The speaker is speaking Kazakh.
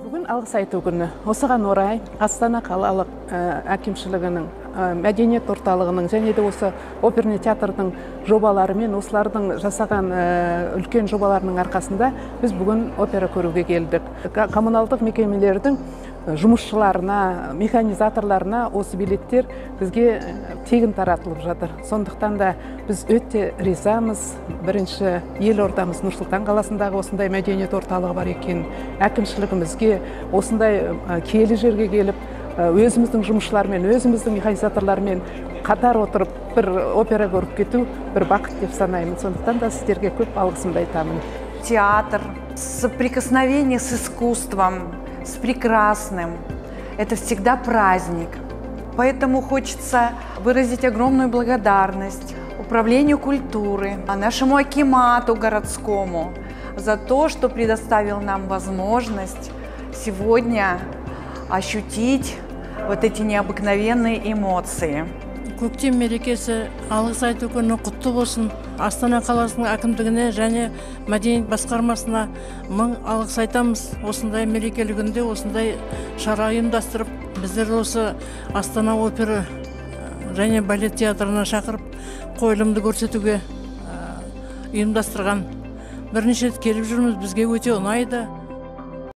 Бүгін алғыс айту күні. Осыған орай Астана қалалық әкімшілігінің, мәдениет орталығының және де осы оперный театрдың жобаларымен, осылардың жасаған үлкен жобаларының арқасында біз бүгін опера көруге келдік. Коммуналдық мекемелердің жұмысшыларына, механизаторларына осы билеттер бізге тегін таратылып жатыр. Сондықтан да біз өте ризамыз. Бірінші елордамыз Нұр-Сұлтан қаласындағы осындай мәдениет орталығы бар екен. Әкімшілігімізге осындай киелі жерге келіп, өзіміздің жұмысшылармен, өзіміздің механизаторлармен қатар отырып бір опера көріп кету бір бақыт деп санаймын. Сондықтан да сіздерге көп алғысымды айтамын. Театр, соприкосновение с искусством, с прекрасным. Это всегда праздник. Поэтому хочется выразить огромную благодарность управлению культуры, нашему акимату городскому за то, что предоставил нам возможность сегодня ощутить вот эти необыкновенные эмоции. Көктем мерекесі, алғыс айту күні құтты болсын. Астана қаласының әкімдігіне және мәдениет басқармасына мың алғыс айтамыз. Осындай мерекелі күнде осындай шара ұйымдастырып, біздер осы Астана опера және балет театрына шақырып, қойылымды көрсетуге ұйымдастырған. Бірнеше рет келіп жүрміз, бізге өте ұнайды.